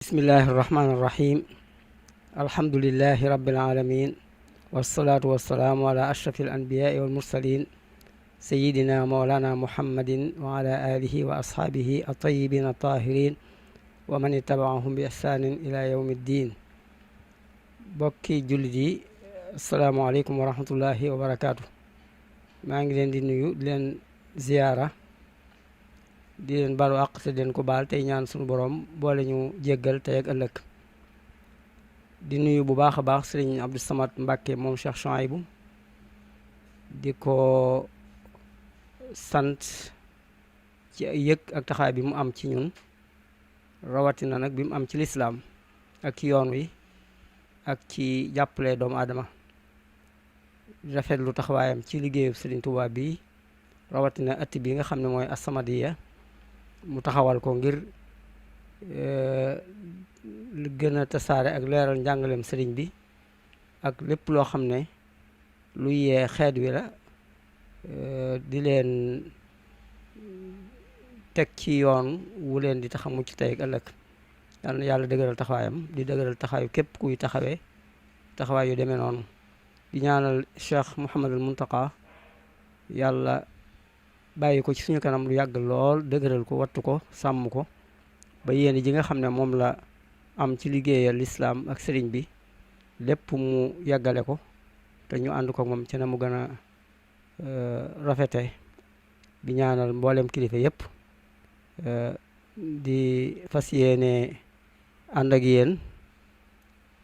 bismillahi irrahmani irrahim alhamdulilahi rabilalamin wasalaatu wasalaamu ala ashrafi alanbiyaai walmursalin sayidina mawlana muhammadin wa ala alihi wa ashaabihi altayibin altahirin wa man itabaahum bi ihsaanin ila yawmi ddin. bokki jullit yi, asalaamualeykum wa rahmatullahi wa barakaatu. maa ngi leen di nuyu di leen ziyaara di leen balu àq te den ko baal tey ñaan suñu borom boole ñu jéggal tey ak ëllëg. di nuyu bu baax a baax sëriñ Abdou Samad Mbàkke moom Cheikh Chouaïbou di ko sant ci yëg ak taxawaay bi mu am ci ñun, rawatina nag bi mu am ci lislaam ak ci yoon wi ak ci jàppale doomu aadama. rafetlu taxawaayam ci liggéeyu sëriñ Tuubaa bi, rawatina ëtt bi nga xam ne mooy As-Samadiyya mu taxawal ko ngir lu gën a tasaare ak leeral njàngaleem sëriñ bi ak lépp loo xam ne lu yee xeet wi la, di leen teg ci yoon wu leen di tax a mucc tey ak ëllëg. yal na yàlla dëgëral taxawaayam, di dëgëral taxawaayu képp kuy taxawee taxawaay yu demee noonu. di ñaanal Cheikh Mouhamadul Muntaqa yàlla bàyyi ko ci suñu kanam lu yàgg lool, dëgëral ko, wattu ko, sàmm ko ba yéen ji nga xam ne moom la am ci liggéeyal lislaam ak sëriñ bi lépp mu yàggale ko te ñu ànd ko moom ci na mu gën a rafete. di ñaanal mboolem kilifa yépp, di fas yéene ànd ak yéen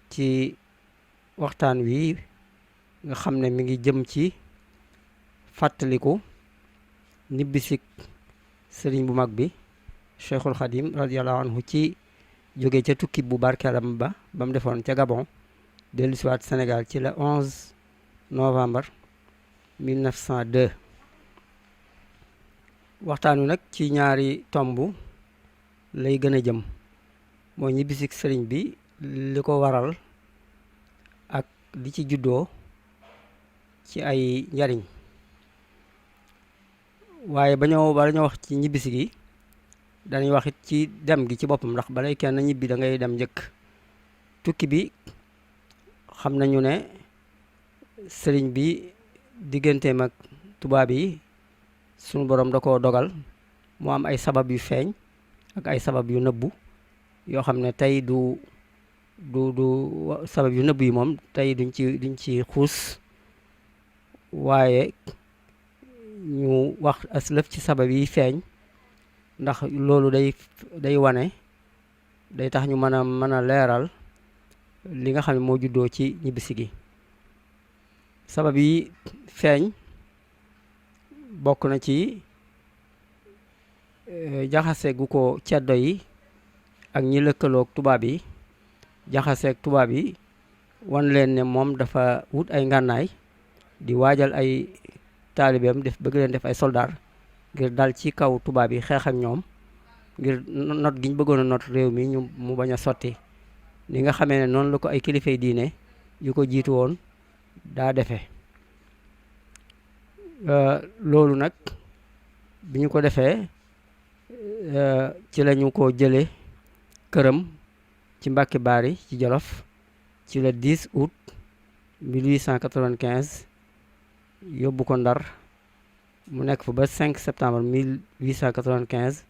ci waxtaan wi nga xam ne mi ngi jëm ci fàttaliku nibbisik sëriñ bu mag bi Cheikhul Khadim radiallahu anhu ci jóge ca tukki bu barkeelam ba mu defoon ca Gabon, dellu siwaat Sénégal ci le 11 novembre 1902. waxtaan wi nag ci ñaari tomb lay gën a jëm, mooy ñibbisik sëriñ bi, li ko waral ak li ci juddoo ci ay njariñ. waaye bala ñoo wax ci ñibbisi gi dañuy wax it ci dem gi ci boppam, ndax balay kenn ñibbi da ngay dem njëkk. tukki bi xam nañu ne sëriñ bi digganteem ak tubaab yi sunu borom da koo dogal mu am ay sabab yu feeñ ak ay sabab yu nëbbu yoo xam ne tey du sabab yu nëbbu yi moom tey duñ ci xuus, waaye ñu wax aslëf ci sabab yi feeñ, ndax loolu day wane, day tax ñu mën a leeral li nga xam ne moo juddoo ci ñibbisi gi. sabab yi feeñ bokk na ci jaxase gu ko ceddo yi ak ñi lëkkaloog tubaab yi jaxaseeg tubaab yi, wan leen ne moom dafa wut ay ngànnaay di waajal ay taalibeem bëgg leen def ay soldaar ngir dal ci kaw tubaab yi, xeex ak ñoom ngir not gi ñu bëggoon a not réew mi mu bañ a sotti, ni nga xamee ne noonu la ko ay kilifay diine yu ko jiitu woon daa defe. loolu nag bi ñu ko defee ci lañu ko jële këram ci Mbàkke Baari ci Jolof ci le 10 août 1895 yóbbu ko Ndar mu nekk fa ba 5 septembre 1895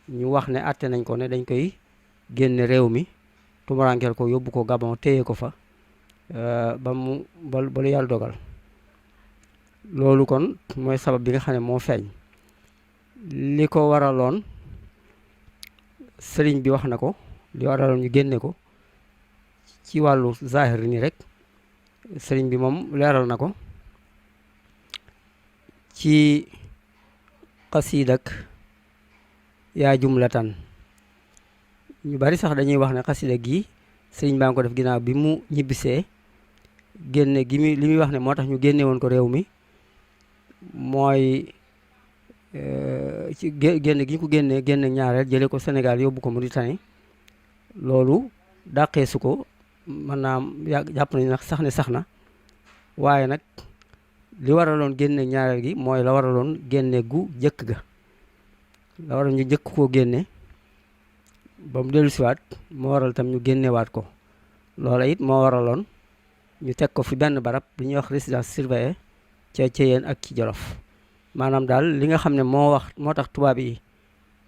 ñu wax ne àtte nañ ko ne dañ koy génne réew mi, tumurankeel ko, yóbbu ko Gabon, téye ko fa ba lu yàlla dogal. loolu kon mooy sabab bi nga xam ne moo feeñ. li ko waraloon sëriñ bi wax na ko, li waraloon ñu génne ko ci wàllu zahir ni rek sëriñ bi moom leeral na ko ci xasiidak yaa jumlatan. ñu bari sax dañuy wax ne xasida gi sëriñ baa ngi ko def ginnaaw bi mu ñibbisee. génne gi li muy wax ne moo tax ñu génne woon ko réew mi mooy ci génne gi ñu ko génne ñaareel jële ko Sénégal yóbbu ko Mauritanie. loolu dàqee su ko mën naa jàpp nañu nag sax na, waaye nag li waraloon génne ñaareel gi mooy la waraloon génne gu jëkk ga. la waroon ñu jëkk koo génne ba mu dellusiwaat moo waral tam ñu génnewaat ko. loola it moo waraloon ñu teg ko fi benn barab bi ñuy wax résidence surveillée ca Thiéyène ak ci Jolof. maanaam daal li nga xam ne moo tax tubaab yi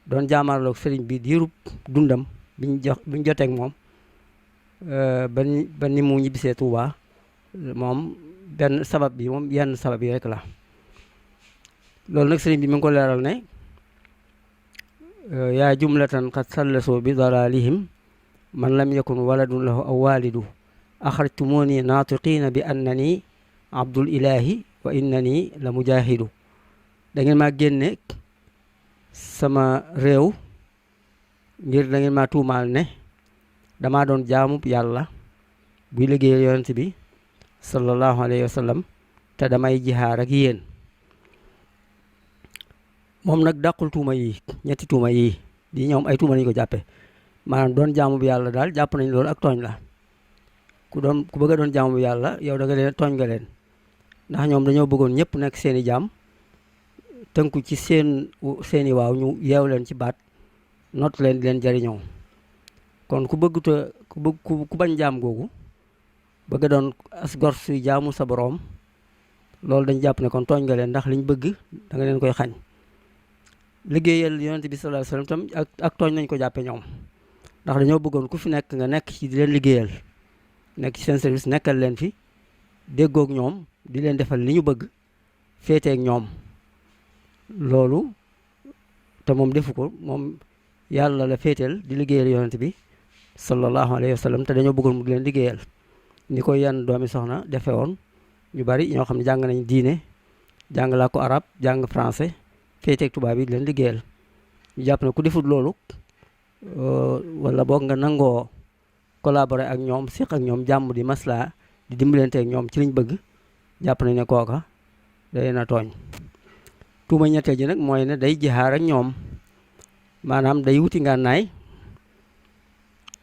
doon jaamaarloog sëriñ bi diirub dundam biñ joteeg moom ba ni mu ñibbisee Tuubaa moom benn sabab bi moom yenn sabab yi rek la. loolu nag sëriñ bi mi ngi ko leeral ne yaa jumlatan qad sallasoo bi dalalihim man lam yakun waladun lahu aw walidu axrajtumuni naatiqiina bi annani abdul ilahi wa innani la mujahidu. da ngeen maa génne sama réew ngir da ngeen maa tuumaal ne damaa doon jaamub yàlla buy liggéeyal yonent bi sallallahu alayhi wa sallam te damay jihaar ak yéen. moom nag dàqul tuuma yi, ñetti tuuma yi di ñoom ay tuuma lañu ko jàppe maanaam doon jaamu bu yàlla daal jàpp nañ loolu ak tooñ la. ku bëgg a doon jaamu bu yàlla yow da nga leen tooñ nga leen, ndax ñoom dañoo bëggoon ñëpp nekk seeni jaam tënku ci seeni waaw ñu yeew leen ci baat not leen di leen jariñoo. kon ku bañ jaam googu bëgg a doon as gor suy jaamu sa boroom, loolu dañ jàpp ne kon tooñ nga leen, ndax liñ bëgg da nga leen koy xañ. liggéeyal yonent bi sallallahu alayhi wasallam tam ak tooñ nañ ko jàppe ñoom, ndax dañoo bëggoon ku fi nekk nga nekk ci di leen liggéeyal, nekk ci seen service, nekkal leen fi, déggoog ñoom, di leen defal li ñu bëgg, féeteeg ñoom. loolu te moom defu ko, moom yàlla la féeteel di liggéeyal yonent bi sallallahu alayhi wasallam, te dañoo bëggoon mu di leen liggéeyal ni ko yenn doomi soxna defe woon. ñu bari ñoo xam ne jàng nañ diine, jàng làkku arab, jàng français, féeteeg tubaab yi di leen liggéeyal. ñu jàpp ne ku defut loolu wala boog nga nangoo collaborer ak ñoom, séq ak ñoom jàmm, di maslaa, di dimbalanteeg ñoom ci liñ bëgg, jàpp nañ ne kooka day na tooñ. tuuma ñetteel ji nag mooy ne day jihaar ak ñoom, maanaam day wuti ngànnaay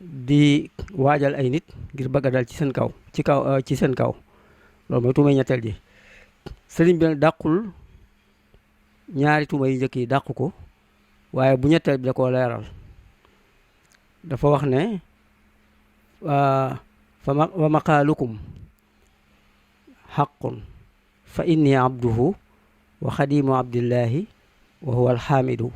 di waajal ay nit ngir bëgg a dal ci seen kaw loolu mooy tuuma ñetteel ji. sëriñ bi nag dàqul ñaari tuuma yi njëkk yi dàqu ko, waaye bu ñetteel bi da koo leeral. dafa wax ne wa maqaalukum xaqun fa inni abduhu wa xadimu abdillahi wa huwa alxaamidu.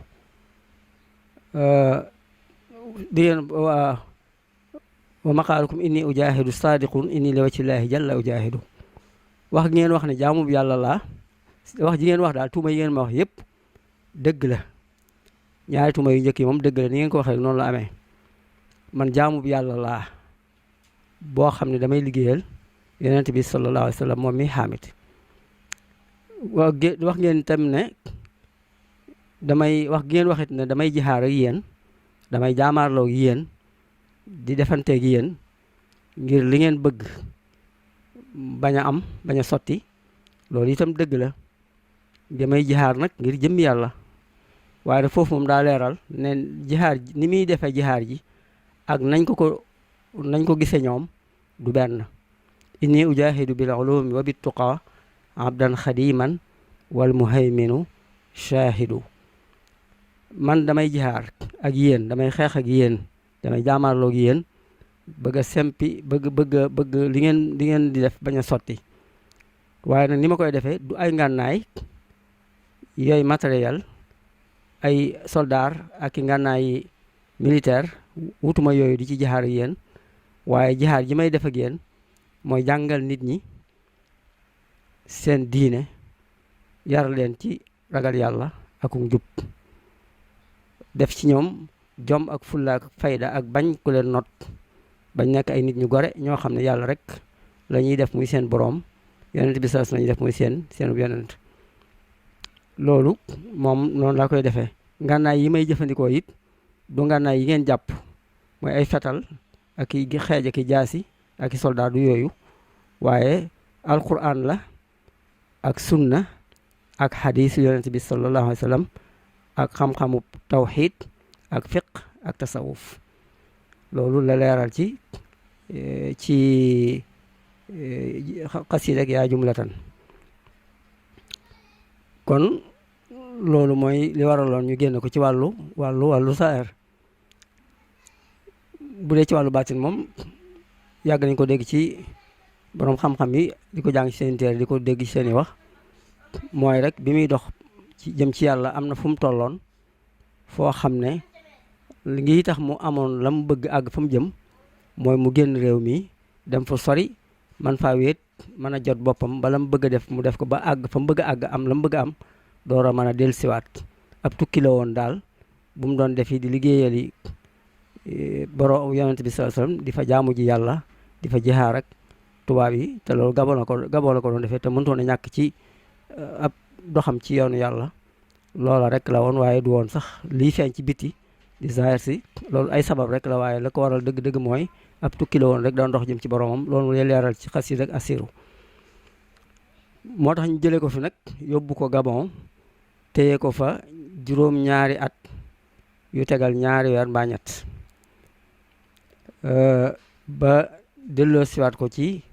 wa maqaalukum inni ujahidu sadiqun inni li wajhillahi jalla ujahidu. wax ngeen wax ne jaamu yàlla laa, wax ji ngeen wax daal, tuuma yi ngeen ma wax yépp dëgg la. ñaari tuuma yu njëkk yi moom dëgg la, ni ngeen ko waxee noonu la amee. man jaamu yàlla laa boo xam ne damay liggéeyal yonent bi sallallahu alayhi wa sallam moom mi xaamit. wax ngeen tam ne wax ngeen waxit ne damay jihaar ak yéen, damay jaamaarloo ak yéen, di defanteeg yéen ngir li ngeen bëgg bañ a am, bañ a sotti. loolu itam dëgg la. damay jihaar nag ngir jëm yàlla, waaye nag foofu moom daa leeral ne jihaar ni muy defee jihaar ji ak nañ ko gisee ñoom du benn. inni ujahidu bil ulumi wa bit tuqa abdan xadiman wal muhayminu shahidu. man damay jihaar ak yéen, damay xeex ak yéen, damay jaamaarloo ak yéen, bëgg a sempi bëgg li ngeen di def bañ a sotti. waaye nag ni ma koy defee du ay ngànnaay yooyu matériel, ay soldaar ak i ngànnaay militaire, wutuma yooyu di ci jihaar ak yéen, waaye jihaar ji may def ak yéen mooy jàngal nit ñi seen diine, yar leen ci ragal yàlla ak njub, def ci ñoom jom ak fulla ak fayda ak bañ ku leen not, bañ nekk ay nit ñu gore ñoo xam ne yàlla rek la ñuy def muy seen boroom, yonent bi sallallahu alayhi wasallam la ñuy def muy seen yonent. loolu moom noonu laa koy defee. ngànnaay yi may jëfandikoo it du ngànnaay yi ngeen jàpp mooy ay fetal ak i xeej ak i jaasi ak i soldat du yooyu, waaye alquran la ak sunna ak xadiis yonent bi sallallahu alayhi wasallam ak xam-xamu tawxiid ak fiq ak tasawuf. loolu la leeral ci xasiida ak yaa jumlatan. kon loolu mooy li waraloon ñu génn ko ci wàllu saar. bu dee ci wàllu baatin moom yàgg nañ ko dégg ci borom xam-xam yi di ko jàng ci seen téere di ko dégg ci seen i wax mooy rek bi muy dox ci jëm ci yàlla am na fu mu tolloon foo xam ne li ngi tax mu amoon la mu bëgg àgg fa mu jëm mooy mu génn réew mi dem fa sori man faa wéet mën a jot boppam ba la mu bëgg a def mu def ko ba àgg fa mu bëgg a àgg am la mu bëgg a am door a mën a dellusiwaat ab tukki la woon daal bu mu doon defi di liggéeyali borom yonent bi sallallahu alayhi wasallam di fa jaamu ji yàlla di fa jihaar ak tubaab yi te loolu gaboo la ko doon defee te mënutoon a ñàkk ci ab doxam ci yoonu yàlla loola rek la woon waaye du woon sax lii feeñ ci biti di zahir si loolu ay sabab rek la waaye la ko waral dëgg-dëgg mooy ab tukki la woon rek doon dox jëm ci boromam loolu lay leeral ci xasida ak asiru moo tax ñu jëlee ko fi nag yóbbu ko Gabon téye ko fa juróom-ñaari at yu tegal ñaari weer mbaa ñett ba delloo siwaat ko ci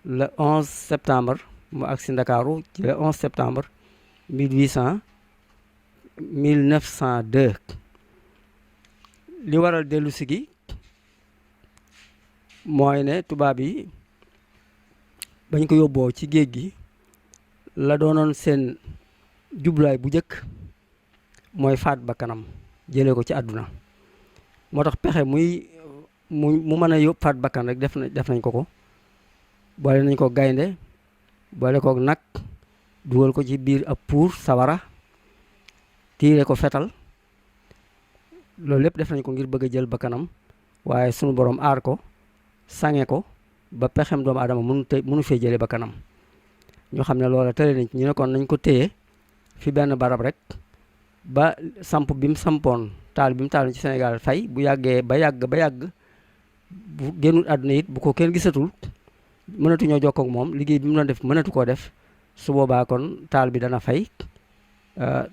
le 11 septembre mu agsi Ndakaaru ci le 11 septembre 1902 li waral dellu si gi mooy ne tubaab yi bañ ko yóbboo ci géej gi la doonoon seen jublaay bu njëkk mooy faat bakkanam jëlee ko ci àdduna moo tax pexe mu mën a yóbbu faat bakkan rek def nañ ko boole nañ ko gaynde boole ko nag dugal ko ci biir ab puur sawara tiire ko fetal loolu lépp def nañ ko ngir bëgg a jël bakkanam waaye sunu borom aar ko sange ko ba pexem doomu aadama mënu fee jëlee bakkanam ñu xam ne loola tële nañ ci ñu ne kon nañ ko téye fi benn barab rek ba samp bi mu sampoon taal bi mu taal ci Sénégal fay bu yàggee ba yàgg bu génnul àdduna it bu ko kenn gisatul mënatuñoo jokkoo ak moom liggéey bi mu doon def mënatu koo def su boobaa kon taal bi dana fay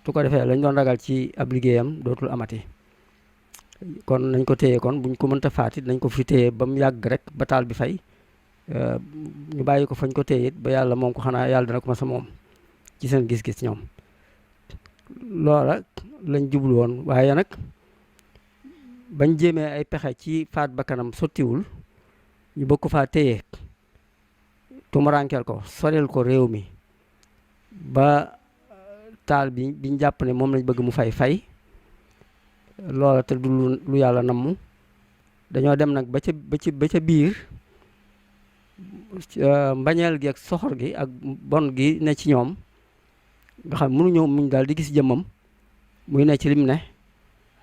tu ko defee lañ doon ragal ci ab liggéeyam dootul amati kon nañ ko téye kon buñ ko mënta faati nañ ko fi téye ba mu yàgg rek ba taal bi fay ñu bàyyi ko fañ ko téye it ba yàlla moom ko xanaa yàlla dana ko masa moom ci seen gis-gis ñoom loola lañ jublu woon waaye nag bañ jéemee ay pexe ci faat bakkanam sottiwul ñu bëgg ko faa téye tumurankeel ko soreel ko réew mi ba taal biñ jàpp ne moom lañ bëgg mu fay loola te du lu yàlla namm dañoo dem nag ba ca biir mbañeel gi ak soxor gi ak bon gi ne ci ñoom nga xam mënuñoo muñ daal di gis jëmmam muy ne ci lim ne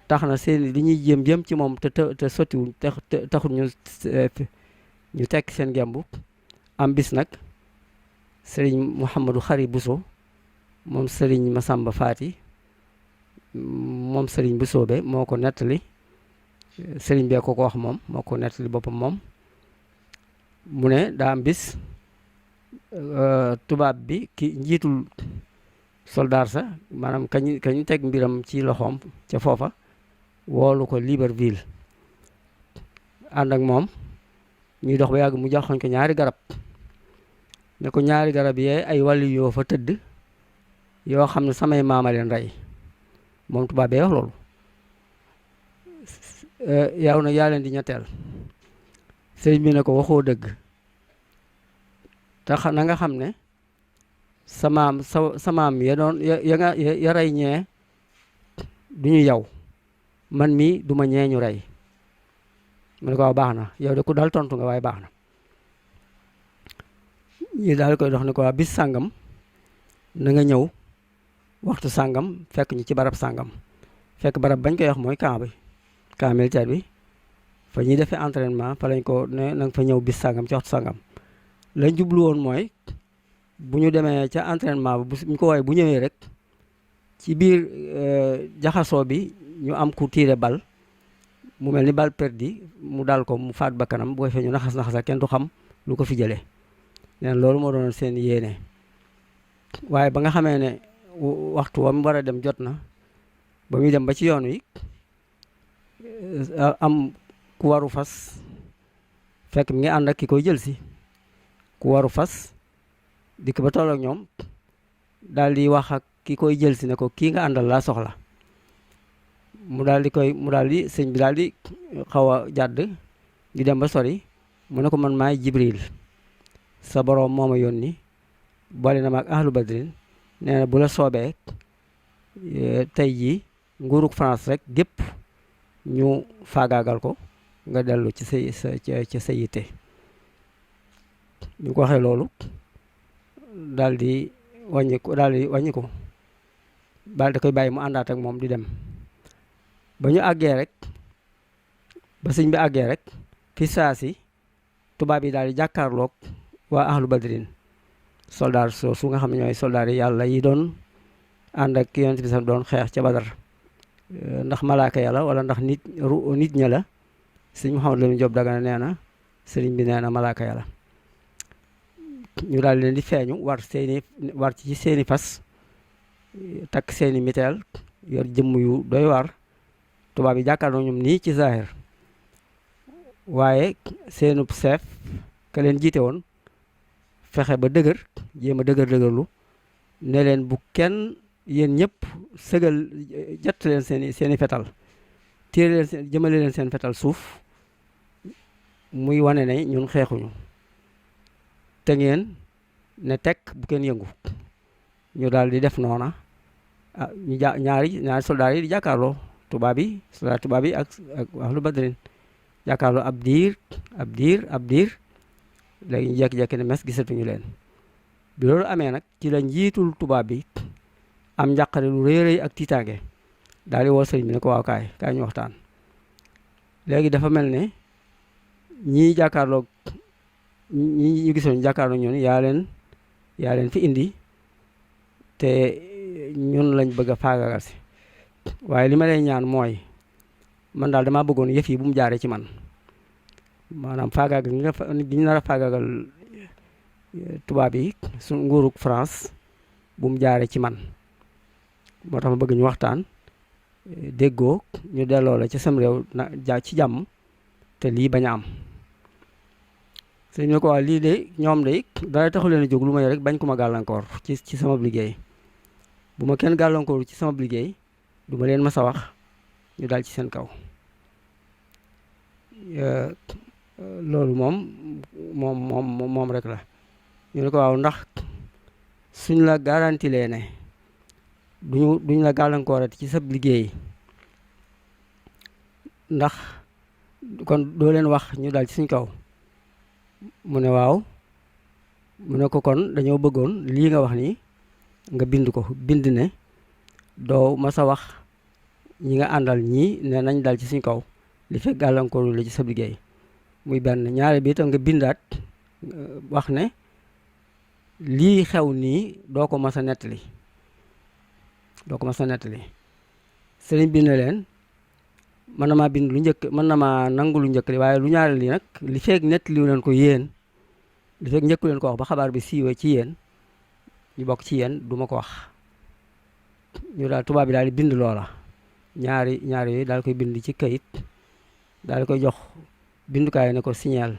tax na seen li ñuy jëm ci moom te sottiwuñ taxul ñu tekk seen gembu am bis nag sëriñ Mouhamadou Khari Bousso moom sëriñ Massamba Faati moom sëriñ Bousso be moo ko nettali sëriñ bee ko wax moom moo ko nettali boppam moom mu ne daa am bis tubaab bi ki njiitul soldaar sa maanaam kañ teg mbiram ci loxoom ca foofa woolu ko Libreville ànd ak moom ñuy dox ba yàgg mu joxoñ ko ñaari garab ne ko ñaari garab yee ay wàllu yoo fa tëdd yoo xam ne samay maama leen rey moom tubaab bee wax loolu yow nag yaa leen di ñetteel sëriñ bi ne ko waxoo dëgg te na nga xam ne sa maam ya rey ñee du ñu yow man mii du ma ñee ñu rey mu ne ko waaw baax na yow de ku dal tontu nga waaye baax na ñu daal koy dox ne ko waa bis sàngam na nga ñëw waxtu sàngam fekk ñu ci barab sàngam fekk barab bañ koy wax mooy camp militaire bi fa ñuy defee entraînement fa lañ ko ne na nga fa ñëw bis sàngam ci waxtu sàngam lañ jublu woon mooy bu ñu demee ca entraînement bu ñu ko woowee bu ñëwee rek ci biir jaxasoo bi ñu am ku tiire bal mu mel ni bal perdu mu dal ko mu faat bakkanam bu ko fee ñu naxas kenn du xam lu ko fi jëlee neen loolu moo doon seen yéene waaye ba nga xamee ne waxtu wa mu war a dem jot na ba muy dem ba ci yoon wi am ku waru fas fekk mi ngi ànd ak ki koy jël si ku waru fas dikk ba toll ak ñoom daal di wax ak ki koy jël si ne ko kii nga àndal laa soxla mu daal di sëñ bi daal di xaw a jàdd ñu dem ba sori mu ne ko man maay Jibril sa boroom moo ma yónni boole na ma ak ahlu badrin nee na bu la soobee tey jii nguurug France rek gépp ñu faagaagal ko nga dellu ci sa yitte ñu ko waxee loolu daal di wàññi ko daal di koy bàyyi mu àndaat ak moom di dem ba ñu àggee rek ba sëñ bi àggee rek fi saa si tubaab yi daal di jàkkaarloog waa ahlu badrin soldaar su nga xam ne ñooy soldaar yi yàlla yi doon ànd ak yonent bi sax doon xeex ca Badar ndax malaaka yàlla wala ndax nit ña la sëñ Mouhamadou Lamine Diop Dagana nee na sëriñ bi nee na malaaka yàlla ñu daal leen di feeñu war ci seeni fas takk seeni miteel yor jëmm yu doy war tubaab yi jàkkaarloo ñoom nii ci zahir waaye seenub chef ka leen jiite woon fexe ba dëgër jéem a dëgërlu ne leen bu kenn yéen ñëpp sëgal jett leen seeni fetal téere leen jëmale leen seen fetal suuf muy wane ne ñun xeexuñu te ngeen ne tekk bu kenn yëngu ñu daal di def noona ñaari soldaar yi di jàkkaarloo tubaab yi ak ahlu badrin jàkkaarloo ab diir léegi ñu jekki-jekki ne mes gisatuñu leen bi loolu amee nag ci la njiitul tubaab bi am njàqare lu rëy ak tiitaange daal di woo sëriñ bi ne ko waaw kaay ñu waxtaan léegi dafa mel ne ñii jàkkaarloo ñi ñu gisoon jàkkaarloo ñun yaa leen fi indi te ñun lañ bëgg a faagagal si waaye li ma lay ñaan mooy man daal damaa bëggoon yëf yi bu mu jaaree ci man maanaam faagaagal gi ñu nar a faagaagal tubaab yi su nguurug France bu mu jaaree ci man moo tax ma bëgg ñu waxtaan déggoo ñu delloo la ci sam réew ci jàmm te lii bañ a am sëñ ne ko waa lii de ñoom de dara taxu leen a jóg lu may rek bañ ko ma gàllankoor ci sama liggéey bu ma kenn gàllankoor ci sama liggéey du ma leen mas a wax ñu daal ci seen kaw loolu moom rek la ñu ne ko waaw ndax suñ la garanti lee ne duñ la gàllankoorati ci sa liggéey ndax kon doo leen wax ñu daal ci suñ kaw mu ne waaw mu ne ko kon dañoo bëggoon lii nga wax nii nga bind ne doo ma sa wax ñi nga àndal ñii ne nañ dal ci suñ kaw li fekk gàllankooru la ci sa liggéey muy benn ñaare bi itam nga bindaat wax ne lii xew nii doo ko mas a nettali sëriñ bi ne leen mën na maa bind lu njëkk mën na maa nangu lu njëkk li waaye lu ñaareel li nag li fekk nettaliwu leen ko yéen li fekk njëkku leen ko wax ba xabaar bi siiwee ci yéen ñu bokk ci yéen du ma ko wax ñu daal tubaab bi daal di bind loola ñaari yooyu daal koy bind ci kayit daal di koy jox bindukaay ne ko signal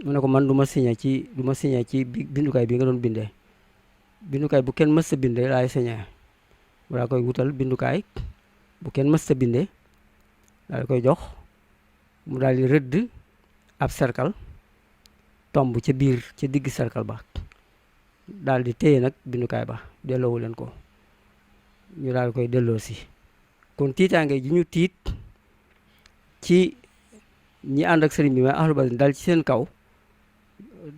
mu ne ko man du ma signé ci bindukaay bi nga doon bindee bindukaay bu kenn mës a bindee laay signé mu daal koy wutal bindukaay bu kenn mës a bindee daal di koy jox mu daal di rëdd ab cercle tomb ca biir ca digg cercle ba daal di téye nag bindukaay ba delloowu leen ko ñu daal koy delloo si kon tiitaange ji ñu tiit ci ñi ànd ak sëriñ bi mais ahlu badrin dal ci seen kaw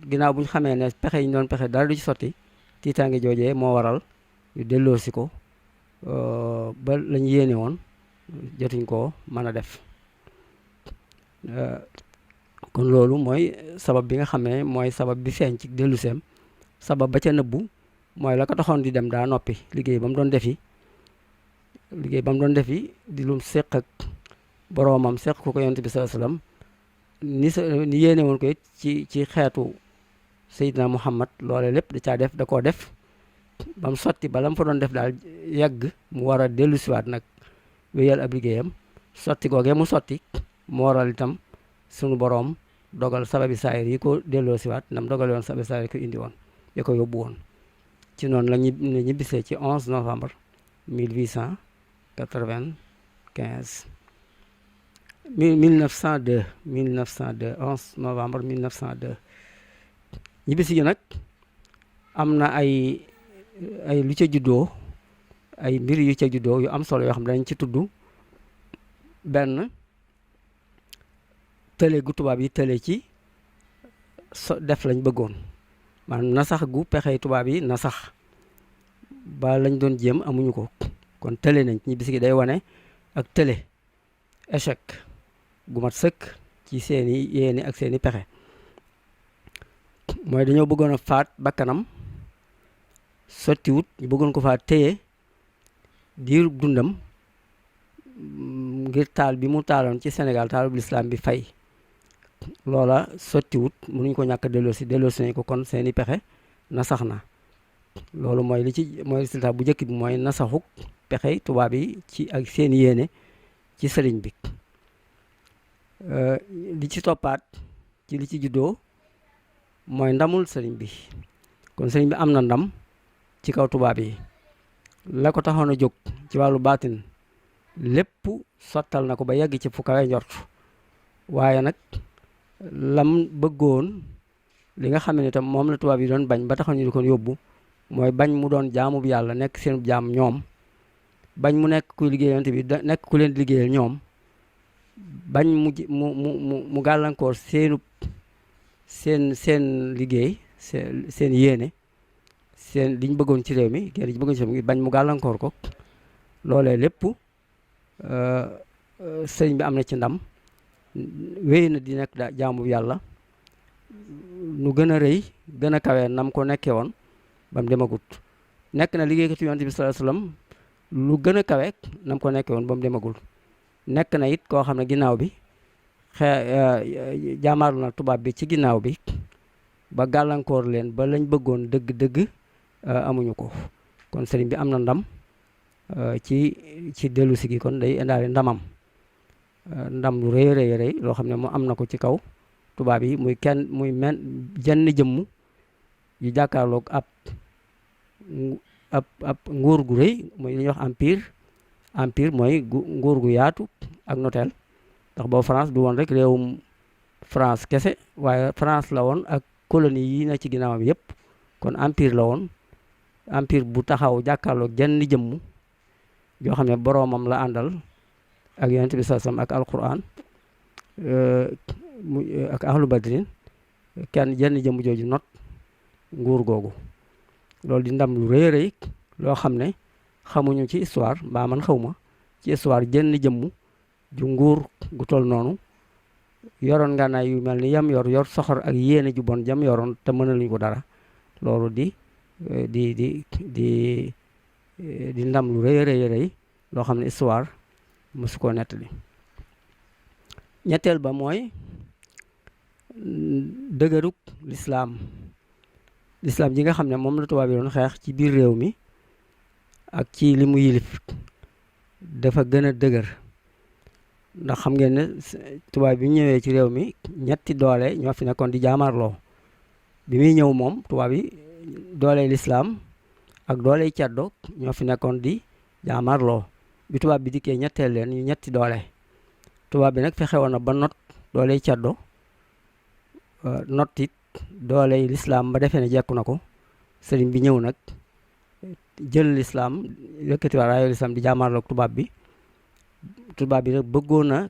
ginnaaw bu ñu xamee ne pexe yi ñu doon pexe dara du ci sotti tiitaange joojee moo waral ñu delloo si ko ba lañu yéene woon jotuñ koo mën a def kon loolu mooy sabab bi nga xam ne mooy sabab bi feeñ ci dellu seem sabab ba ca nëbbu mooy la ko taxoon di dem daa noppi liggéey ba mu doon defi di lum séq ak boroomam séq ko yonent bi sallallahu alayhi wasallam ni yéene woon ko it ci xeetu Seydina Muhammad loole lépp da koo def ba mu sotti bala mu fa doon def daal yàgg mu war a dellu siwaat nag wéyal ab liggéeyam sotti googee mu sotti mu waral itam sunu boroom dogal sababi saayir yi ko delloo siwaat nam dogal yoon sababi saayir yi ko indi woon ya ko yóbbu woon ci noonu la ñibbisee ci 11 novembre 1895 1902 11 novembre 1902 ñibbisi gi nag am na ay lu ca juddoo, ay mbir yu ca juddoo yu am solo yoo xam ne dañ ci tudd benn tële gu tubaab yi tële ci def lañ bëggoon, maanaam nasax gu pexey tubaab yi nasax ba lañ doon jéem amuñu ko, kon tële nañ ñibbisi gi day wane ak tële, échec gu mat sëkk ci seeni yéene ak seeni pexe. mooy dañoo bëggoon a faat bakkanam sottiwut, ñu bëggoon ko faa téye diirub dundam ngir taal bi mu taaloon ci Sénégal taalub lislaam bi fay. loola sottiwut, mënuñ ko ñàkk delloosi nañ ko, kon seeni pexe nasax na. loolu mooy résultat bu njëkk bi, mooy nasaxuk pexe tubaab yi ci ak seeni yéene ci sëriñ bi. li ci toppaat ci li ci juddoo mooy ndamul sëriñ bi, kon sëriñ bi am na ndam ci kaw tubaab yi. la ko taxoon a jóg ci wàllu baatin lépp sottal na ko ba yegg ci fu kawe njort, waaye nag lam bëggoon, li nga xam ne itam moom la tubaab yi doon bañ ba taxoon ñu di ko yóbbu, mooy bañ mu doon jaamu bi yàlla nekk seen jaam ñoom, bañ mu nekk kuy liggéeyante bi nekk ku leen liggéeyal ñoom, bañ mu gàllankoor seen liggéey, seen yéene, seen liñ bëggoon ci réew mi, génn ci bëggoon ci réew mi, bañ mu gàllankoor ko. loolee lépp sëriñ bi am na ci ndam, wéy na di nekk jaamu yàlla nu gën a rëy gën a kawee nam ko nekkee woon ba mu demagut. nekk na liggéeykatu yonent bi sallallahu alayhi wasallam lu gën a kawe nam ko nekkee woon ba mu demagul. nekk na it koo xam ne ginnaaw bi jaamaaru na tubaab bi ci ginnaaw bi ba gàllankoor leen ba lañ bëggoon dëgg-dëgg amuñu ko. kon sëriñ bi am na ndam ci dellusi gi, kon day indaale ndamam, ndam lu rëy rëy loo xam ne mu am na ko ci kaw tubaab yi, muy jenn jëmm yu jàkkaarloog ab nguur gu rëy, muy li ñuy wax empire mooy nguur gu yaatu ak noteel. ndax boobu France du woon rek réewum France kese, waaye France la woon ak colonie yi na ci ginnaawam yépp. kon empire la woon, empire bu taxaw jàkkaarloog jenn jëmm yoo xam ne boroomam la àndal ak yonent bi sallallahu alayhi wasallam ak alquran ak ahlu badrin, jenn jëmm jooju not nguur googu. loolu di ndam lu rëy rëy loo xam ne xamuñu ci histoire, mbaa man xawma ci histoire jenn jëmm ju nguur gu toll noonu yoroon ngànnaay yu mel ni yam yor soxor ak yéene ju bon jam yoroon te mënaluñu ko dara. loolu di ndam lu rëy rëy loo xam ne histoire mësu koo nettali. ñetteel ba mooy dëgëruk lislaam ji nga xam ne moom la tubaab yi doon xeex ci biir réew mi ak ci li mu yilif dafa gën a dëgër. ndax xam ngeen ne tubaab bi ñëwee ci réew mi ñetti doole ñoo fi nekkoon di jaamaarloo. bi muy ñëw moom tubaab yi doole lislaam ak doole ceddo ñoo fi nekkoon di jaamaarloo. bi tubaab bi dikkee ñetteel leen ñu ñetti doole. tubaab bi nag fexe woon na ba not doole ceddo, not it doole lislaam ba defee ne jekku na ko. sëriñ bi ñëw nag jël lislaam, yëkkati waa raayu lislaam di jaamaarloo tubaab bi. tubaab bi nag bëggoon na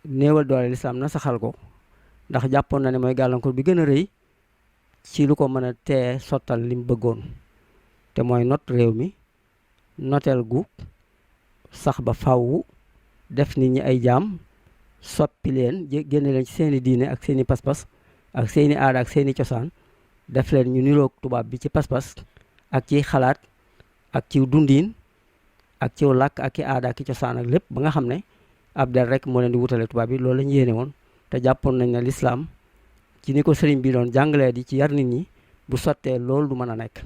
néewal doole lislaam na saxal ko, ndax jàppoon na ne mooy gàllankoor bi gën a rëy ci lu ko mën a tee sottal lim bëggoon, te mooy not réew mi, noteel gu sax ba fawwu, def nit ñi ay jaam, soppi leen, génne leen ci seeni diine ak seeni pas-pas ak seeni aada ak seeni cosaan, def leen ñu niroog tubaab bi ci pas-pas ak ci xalaat ak ci dundiin ak ci làkk ak ci aada ak ci cosaan ak lépp, ba nga xam ne ab der rek moo leen di wutale tubaab bi. loolu lañu yéene woon, te jàppoon nañ ne lislaam ci ni ko sëriñ bi doon jàngalee di ci yar nit ñi, bu sottee loolu du mën a nekk.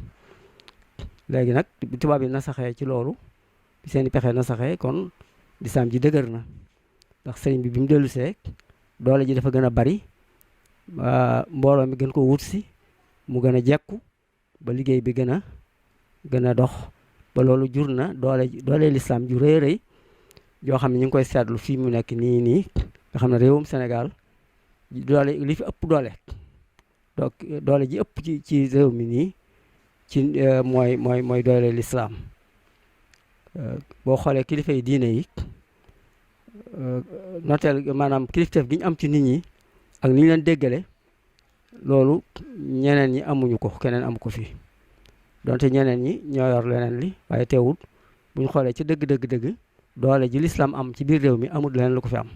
léegi nag tubaab yi nasaxee ci loolu, seeni pexe nasaxee, kon lislaam ji dëgër na. ndax sëriñ bi mu dellusee doole ji dafa gën a bari, mbooloo mi gën ko wut si, mu gën a jekku, ba liggéey bi gën a dox, ba loolu jur na doole lislaam ju rëy rëy yoo xam ne ñu ngi koy seetlu fii mu nekk nii nga xam ne réewum Sénégal doole li fi ëpp doole donc doole ji ëpp ci réew mi nii ci mooy doole lislaam. Boo xoolee kilifa yi diine yi noteel maanaam kilifteef gi ñu am ci nit ñi ak ni ñu leen déggale loolu ñeneen ñi amuñu ko, keneen amu ko fii donte ñeneen ñi ñoo yor leneen li waaye teewul bu ñu xoolee ci dëgg doole ji lislaam am ci biir réew mi amul leneen lu ko fi am.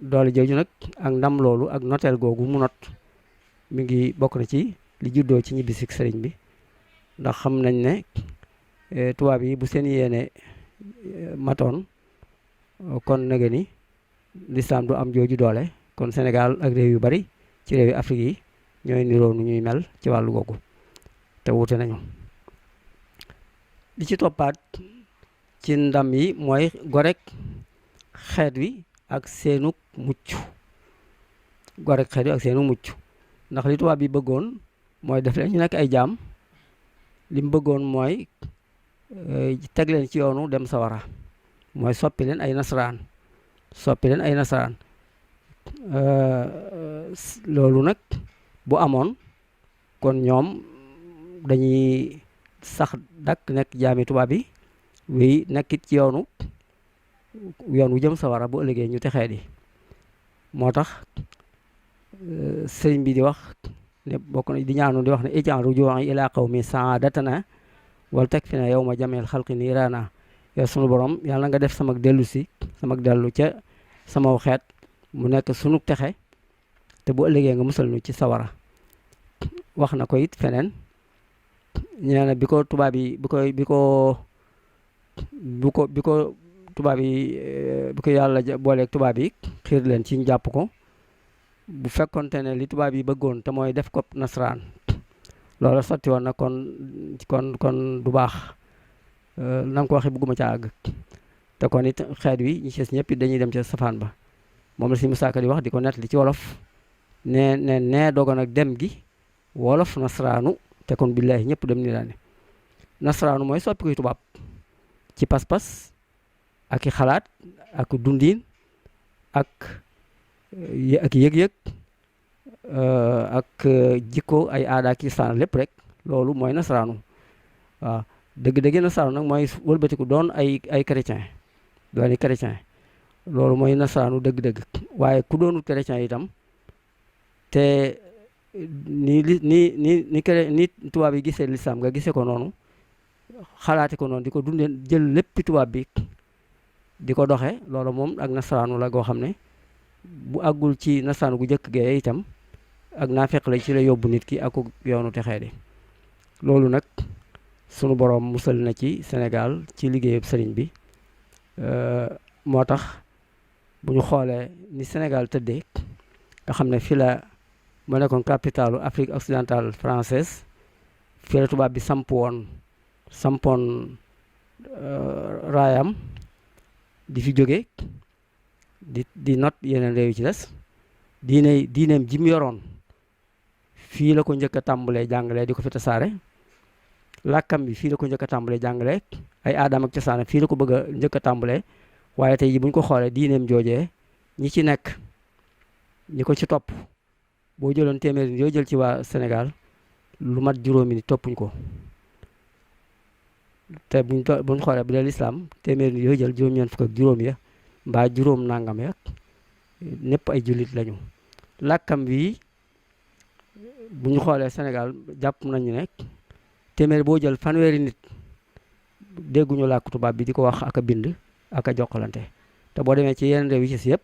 doole jooju nag ak ndam loolu ak noteel googu mu not mi ngi bokk na ci li juddoo ci ñibbisi sëriñ bi, ndax xam nañ ne tubaab yi bu seen yéene matoon kon nage ni lislaam du am jooju doole, kon Sénégal ak réew yu bari ci réew yi Afrique yi ñooy niroo nu ñuy mel ci wàllu googu te wuute nañu. li ci toppaat ci ndam yi mooy gorek xeet wi ak seenug mucc. gorek xeet wi ak seenug mucc ndax li tubaab bi bëggoon mooy def leen ñu nekk ay jaam, li mu bëggoon mooy teg leen ci yoonu dem sawara, mooy soppi leen ay nasaraan loolu nag bu amoon kon ñoom dañuy sax dakk nekk jaami tubaab yi wéy nekkit ci yoon wu jëm sawara bu ëllëgee ñu texee di. moo tax sëriñ bi di wax ne bokk na di ñaanu di wax ne ij'al rujuu'i ilaa qawmi sa'aadatana wal takfina yawma jamil xalqi niiraana. yow sunu borom yàlla nga def sama dellu ca sama xeet mu nekk sunu texe te bu ëllëgee nga musal ñu ci sawara. wax na ko it feneen nee na bi ko tubaab yi bi ko yàlla booleeg tubaab yi xiir leen ci ñu jàpp ko, bu fekkonte ne li tubaab yi bëggoon te mooy def ko nasaraan loola sotti woon na kon du baax. na nga ko waxee bëgguma ca àgg te kon it xeet wi ñi ci ñëpp dañuy dem ca safaan ba. moom la si Musaa Ka di wax di ko nettali ci wolof nee dogoon ak dem gi wolof nasaraanu te kon billaahi ñëpp dem ni daane. nasaraanu mooy soppi koy tubaab ci pas-pas ak i xalaat ak dundiin ak yëg-yëg ak jikko ay aada ak isaan lépp rek loolu mooy nasaraanu. waaw dëgg-dëgg nasaraanu nag mooy wëlbatiku doon ay chrétien loolu mooy nasaraanu dëgg-dëgg. waaye ku doonul chrétien itam te ni tubaab yi gisee lislaam nga gisee ko noonu, xalaate ko noonu, di ko dundee jël léppi tubaab bi di ko doxe loolu moom ak nasaraanu la goo xam ne bu àggul ci nasaraanu gu njëkk gee itam ak naafeq la ci la yóbbu nit ki ak yoonu texee di. loolu nag sunu boroom musal na ci Sénégal ci liggéeyub sëriñ bi. moo tax bu ñu xoolee ni Sénégal tëddee nga xam ne fii la ma nekkoon capitalu Afrique occidentale française, fii la tubaab bi sampoon raayam di fi jóge di not yeneen réew yi ci des. diineem ji mu yoroon fii la ko njëkk a tàmbalee jàngalee di ko fi tasaare. làkkam bi fii la ko njëkk a tàmbalee jàngalee, ay aadam ak cosaanam fii la ko bëgg a njëkk a tàmbalee. waaye tey ji bu ñu ko xoolee diineem joojee ñi ci nekk ñi ko ci topp boo jëloon téeméeri nit yoo jël ci waa Sénégal lu mat juróomi nit toppuñ ko. te buñ xoolee bu dee lislaam téeméeri nit yoo jël juróom-ñeent fukk ak juróom ya mbaa juróom nangam ya ñëpp ay jullit lañu. làkkam wi bu ñu xoolee Sénégal jàpp nañu ne téeméer boo jël fanweeri nit dégguñu làkk tubaab bi di ko wax ak a bind ak a jokkalante. te boo demee ci yeneen réew yi ci yëpp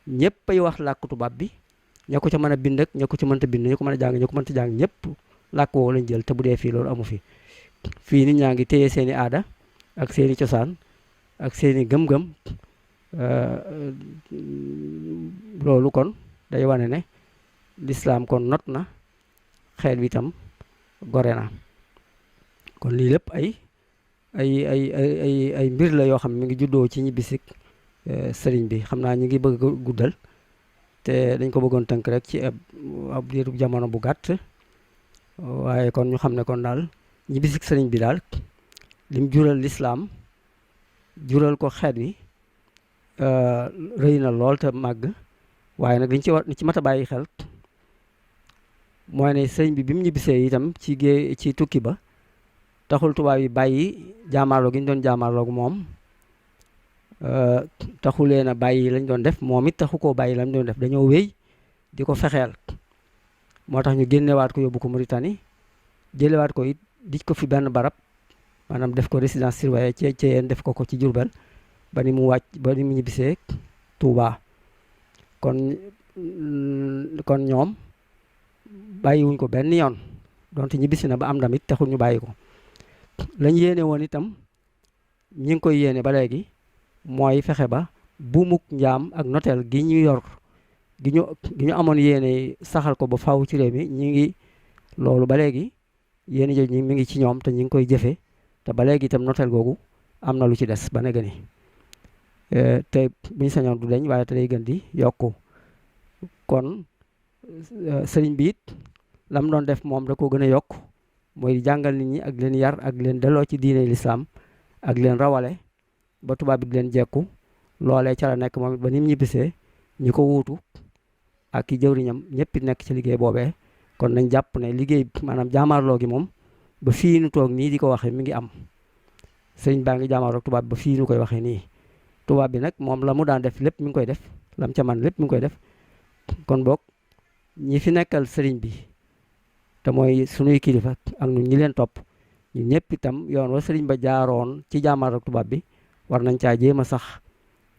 ñëpp ay wax làkk tubaab bi, ña ko ca mën a bind ak ña ko ca mënta bind, ña ko mën a jàng ña ko mënta jàng, ñëpp làkk woowu lañ jël. te bu dee fii loolu amu fi. fii nit ñaa ngi téye seeni aada ak seeni cosaan ak seeni gëm-gëm. loolu kon day wane ne lislaam kon not na xeet wi itam gore na. kon lii lépp ay mbir la yoo xam ne mi ngi juddoo ci ñibbisik sëriñ bi. xam naa ñu ngi bëgg a guddal te dañ ko bëggoon tënk rek ci ab diiru jamono bu gàtt. waaye kon ñu xam ne kon daal ñibbisik sëriñ bi daal lim jural lislaam jural ko xeet wi rëy na lool te màgg. waaye nag li ci mat a bàyyi xel mooy ne sëriñ bi mu ñibbisee itam ci tukki ba taxul tubaab yi bàyyi jaamaarloo gi ñu doon jaamaarloo moom taxu leen a bàyyi lañ doon def moom it taxu koo bàyyi lañ doon def dañoo wéy di ko fexeel. moo tax ñu génnewaat ko yóbbu ko Mauritanie jëlewaat ko it dij ko fi benn barab maanaam def ko résidence surveillée ci yéen def ko ci Jurbel ba ni mu ñibbisee Touba. kon ñoom bàyyiwuñ ko benn yoon donte ñibbisi na ba am ndam it taxul ñu bàyyi ko. lañ yéene woon itam ñi ngi koy yéene ba léegi mooy fexe ba buumuk njaam ak noteel gi ñu yor gi ñu amoon yéene saxal ko ba faw ci réew mi ñi ngi loolu ba léegi yéene jooju mi ngi ci ñoom te ñi ngi koy jëfe te ba léegi itam noteel googu am na lu ci des ba léegi ni te buñ sañoon du deñ waaye te day gën di yokku. kon sëriñ bi it lam doon def moom da ko gën a yokk mooy jàngal nit ñi ak leen yar ak leen delloo ci diine lislaam ak leen rawale ba tubaab bi di leen jekku loolee ca la nekk moom it ba ni mu ñibbisee ñi ko wuutu ak ki jëwriñam ñëpp it nekk ci liggéey boobee. kon nañ jàpp ne liggéey maanaam jaamaarloo gi moom ba fii nu toog nii di ko waxee mi ngi am sëriñ baa ngi jaamaarloo tubaab bi ba fii nu koy waxee nii. tubaab bi nag moom la mu daan def lépp mi ngi koy def lam ca man lépp mi ngi koy def. kon boog ñi fi nekkal sëriñ bi te mooy sunuy kilifa ak ñun ñi leen topp ñu ñëpp itam yoon wa sëriñ ba jaaroon ci jaamaarloo tubaab bi war nañ caa jéem a sax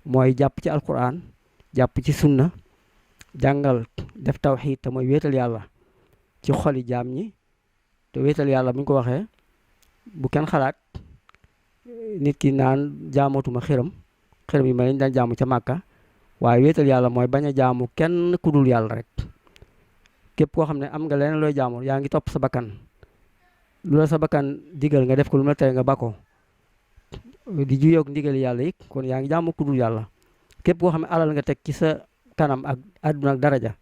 mooy jàpp ci alquran jàpp ci sunna jàngal def tawxiid te mooy wéetal yàlla ci xoli jaam ñi. te wéetal yàlla bu ñu ko waxee bu kenn xalaat nit ki naan jaamootuma xërëm yi ma lañ daan jaamu ca Màkka waaye wéetal yàlla mooy bañ a jaamu kenn ku dul yàlla rek. képp koo xam ne am nga leneen looy jaamu yaa ngi topp sa bakkan lu la sa bakkan digal nga def ko lu la tere nga bako di juyoog ndigal yàlla yi kon yaa ngi jaamu ku dul yàlla. képp koo xam ne alal nga teg ci sa kanam ak àdduna ak daraja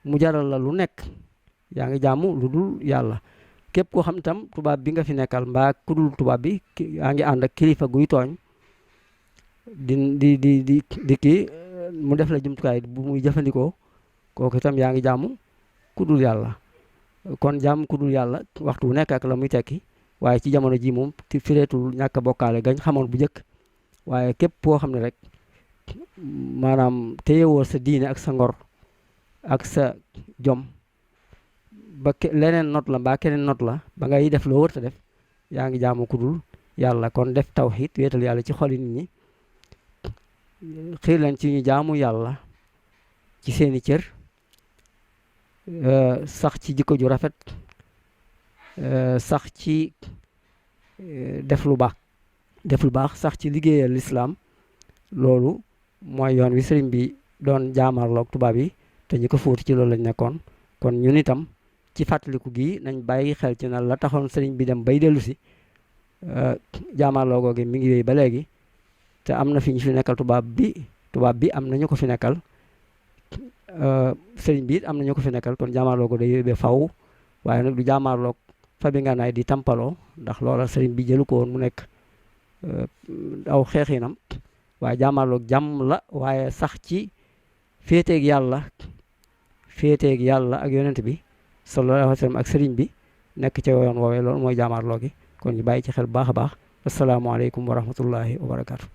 mu jaral la lu nekk yaa ngi jaamu lu dul yàlla. képp koo xam itam tubaab bi nga fi nekkal mbaa ku dul tubaab bi yaa ngi ànd ak kilifa guy tooñ di kii mu def la jumtukaay bu muy jëfandikoo kooku itam yaa ngi jaamu ku dul yàlla. kon jaamu ku dul yàlla waxtu wu nekk ak la muy tekki waaye ci jamono ji moom ti fireetul ñàkk a bokkaale gañ xamoon bu njëkk. waaye képp koo xam ne rek maanaam téyewoo sa diine ak sa ngor ak sa jom ba leneen not la mbaa keneen not la ba ngay def loo wërta def yaa ngi jaamu ku dul yàlla. kon def tawxiid wéetal yàlla ci xoli nit ñi xiir leen ci ñu jaamu yàlla ci seeni cër sax ci jikko ju rafet sax ci def lu baax sax ci liggéeyal lislaam. loolu mooy yoon wi sëriñ bi doon jaamarloog tubaab yi te ñi ko fuuti ci loolu lañ nekkoon. kon ñun itam ci fàttaliku gi nañ bàyyi xel ci na la taxoon sëriñ bi dem bay dellu si jaamarloo googu mi ngi wéy ba léegi te am na fi ñu fi nekkal tubaab bi am na ñu ko fi nekkal sëriñ bi it am na ñu ko fi nekkal kon jaamarloo ko day yóbbee faw waaye nag du jaamarloog fa bi nga naay di tampaloo ndax loola sëriñ bi jëlu ko woon mu nekk aw xeexinam waaye jaamarloog jàmm la waaye sax ci féeteeg yàlla ak yonent bi sallallahu alayhi wa sallam ak sëriñ bi nekk ca yoon woowee loolu mooy jaamarloo gi kon ñu bàyyi ci xel bu baax a baax asalaamaaleykum wa rahmatullahi wa barakaatu.